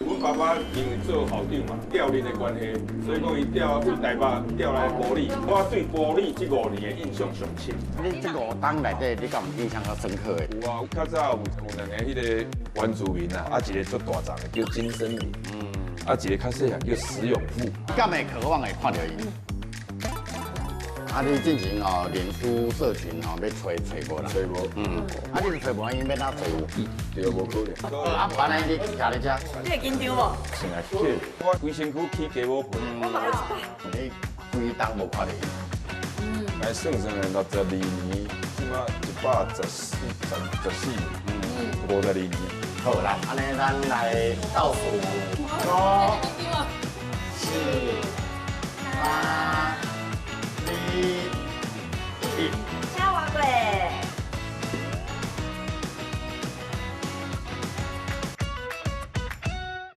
阮爸爸因為做校長嘛，調任的關係，所以講伊調對台北調來埔里。我對埔里這5年的印象上深。你這五冬內底，你敢有印象較深刻的？有啊，較早有兩個彼個原住民啊，啊一個足大隻的叫金森林，啊一個較細漢叫石永富。敢會渴望會看著𪜶？啊，你進前吼，臉書社群吼，欲揣揣無啦？揣無。啊，你揣無，𪜶欲怎揣有？對，無可能。啊，原來你徛咧遮。你會緊張無？成日去，我規身軀起雞毛皮。我嘛有一擺。你規冬無看著伊。來算算62年，這馬114，十四，52年。好啦，按呢咱來倒數。五、